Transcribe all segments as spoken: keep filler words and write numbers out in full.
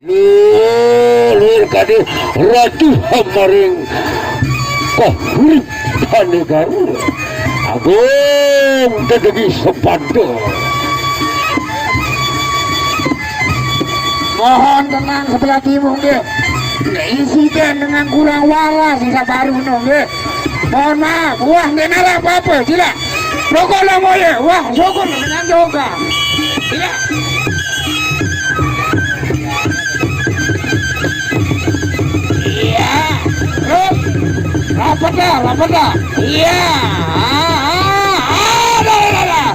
Luhur, luhur kadi ratu hamaring kahuripane gaul. Agung tedegi sepanda. Mohon tenang sebelah timur nggih. Insiden dengan kurang waras sisa baru nggih. Mohon maaf, wah nggih nara apa-apa, sila. Rokok lah moye, wah syukur dengan yoga. Sila. Iya. Terus. Rapat dah, rapat dah. Iya. Ah, ah, ah, dah, dah, dah.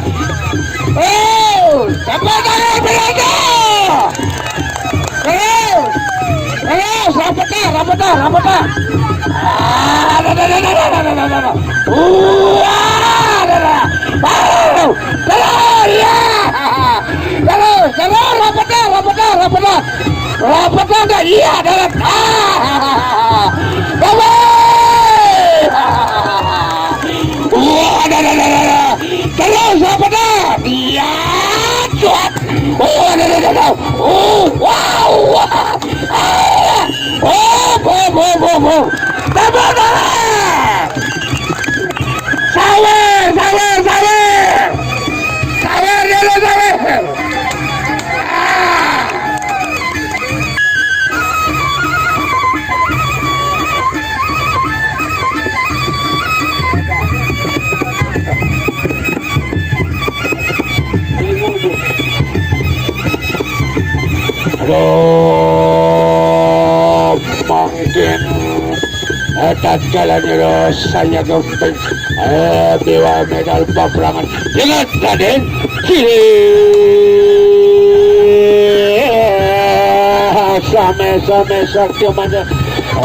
Oh, tepuk tangan penonton. Terus. Terus, rapat dah, rapat dah, rapat dah. Ah, dah, dah, dah. Wah, dah, dah. Baru. Terus, iya. Terus, terus, rapat dah, rapat dah, rapat dah. Rapat dah, iya, dah. Ah, bagus. Wah, dah, dah, dah, dah, dah. Terus, rapat dah. Iya, cuat. Oh, dah, dah, dah, dah. Oh, wow, wah. Ah. Oh, boh, boh, boh, boh. Tepuk tangan. Sawer, sawer, sawer. Sawer dulu, sawer. Ah. Aduh, mangkin, eh, tatkala nyero saya gempeng, eh, biwa medal paprangan. Ingat, Raden, sini. Same-same sakti mana.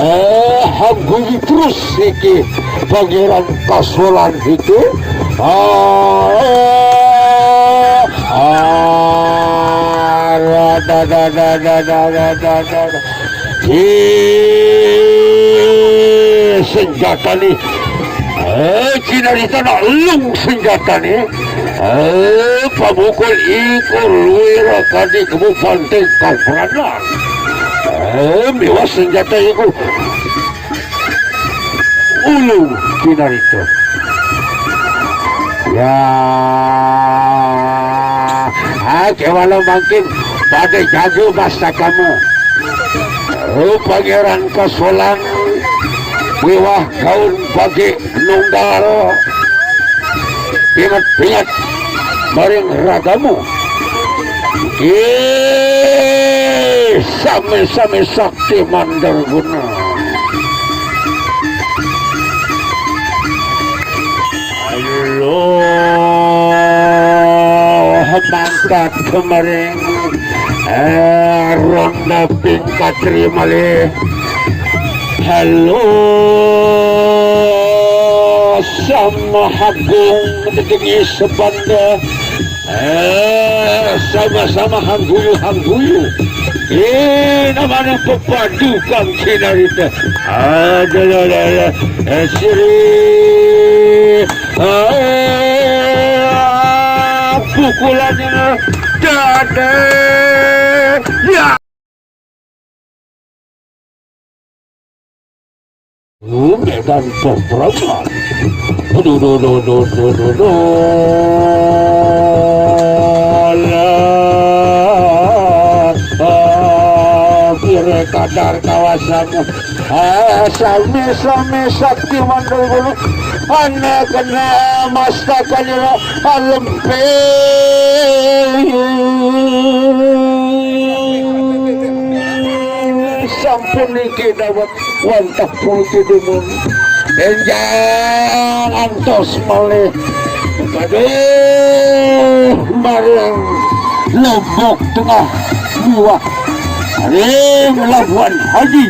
Eh, hanggugi terus iki Pangeran Kasulan iki. Ah, ah, ra, da, da, da. Ih, senjata ni. Eh, Cinarita nak lung senjata ni. Eh, pamukul iku luwir kadi kemu pantai kapranan. Eh, miwas senjata iku. Ulu Cinarita. Ya, ah, kewala mangkin pada jaga masa kamu. Oh, Pangeran Kasolan, miwah kaun bagi nunggal. Pingat-pingat maring ragamu. Ih, sami-sami sakti mandarguna. Ayo, mangkat kemaring. Eh, ronda pingkat ri malih. Halo, sama hagung dedengi sebanda. Eh, sama-sama hangguyu-hangguyu. Eh, namanya pepadukan kinarita. Ada, ada, ada. Eh, siri. Ah, pukulannya dada. Ya. Medan peperangan. Aduh, duh, duh, duh, duh, duh, duh. Alah. Ah, kira kadar kawasan. Ah, sami-sami sakti mandul bulu. Anak kena mastaka nira alempe. Sampun niki dawet wantah pulti dumun. Enjang antos malih. Aduh, marang Lombok Tengah miwah ring Labuhan Haji.